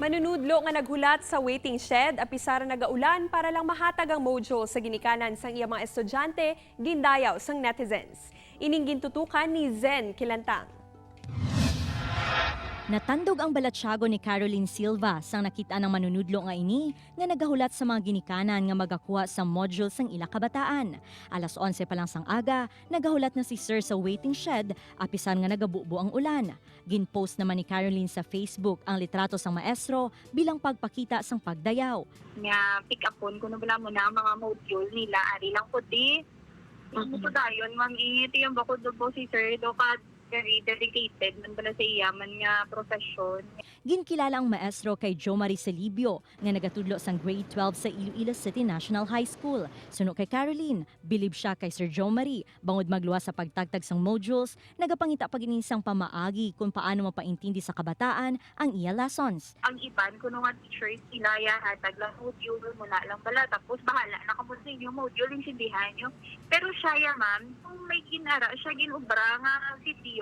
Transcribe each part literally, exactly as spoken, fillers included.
Manunudlo nga naghulat sa waiting shed, apisar nagaulan para lang mahatag ang module sa ginikanan sang iya mga estudyante, gindayaw sang netizens. Ining gintutukan ni Zen Kilantang. Natandog ang balatyagon ni Caroline Silva sang nakit-an ang manunudlo nga ini nga nagahulat sa mga ginikanan nga magakuha sa module sang ila kabataan. Alas onse pa lang sang aga, nagahulat na si Sir sa waiting shed, apisar nga nagabubo ang ulan. Gin-post naman ni Caroline sa Facebook ang litrato sang maestro bilang pagpakita sang pagdayaw. Nga pick-upon kuno bala mo na ang mga module nila, ari lang po di. Ang Mm. Dayon, ma'am, eh, tiyang bakod daw po si Sir do ka very dedicated man bala sa iya man nga profession. Ginkilala ang maestro kay Jo Marie Celibio, nga nagatudlo sang grade twelve sa Iloilo City National High School. Suno kay Caroline, bilib siya kay Sir Jo Marie, bangod magluwas sa pagtagtag sang modules, nagapangita pa gid ini sang pamaagi kon paano mapaintindi sa kabataan ang iya lessons. Ang iban kuno nga teachers, sila ya hatag lang module mo na lang bala, tapos bahala na kamo sa inyong module, intindihan nyo. Pero siya ya, ma'am, kung may ginara siya ginobra nga video,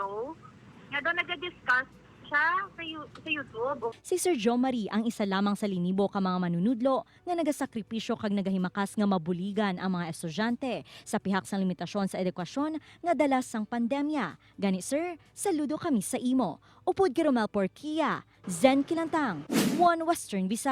nga daw naga-discuss siya sa, You- sa YouTube. Si Sir Jo Marie ang isa lamang sa linibo ka mga manunudlo nga nagasakripisyo kag nagahimakas nga mabuligan ang mga estudyante sa pihak sang limitasyon sa edukasyon nga dala sang pandemya. Gani, sir, saludo kami sa imo. Upod kay Romel Porquia, Zen Kilantang, One Western Visayas.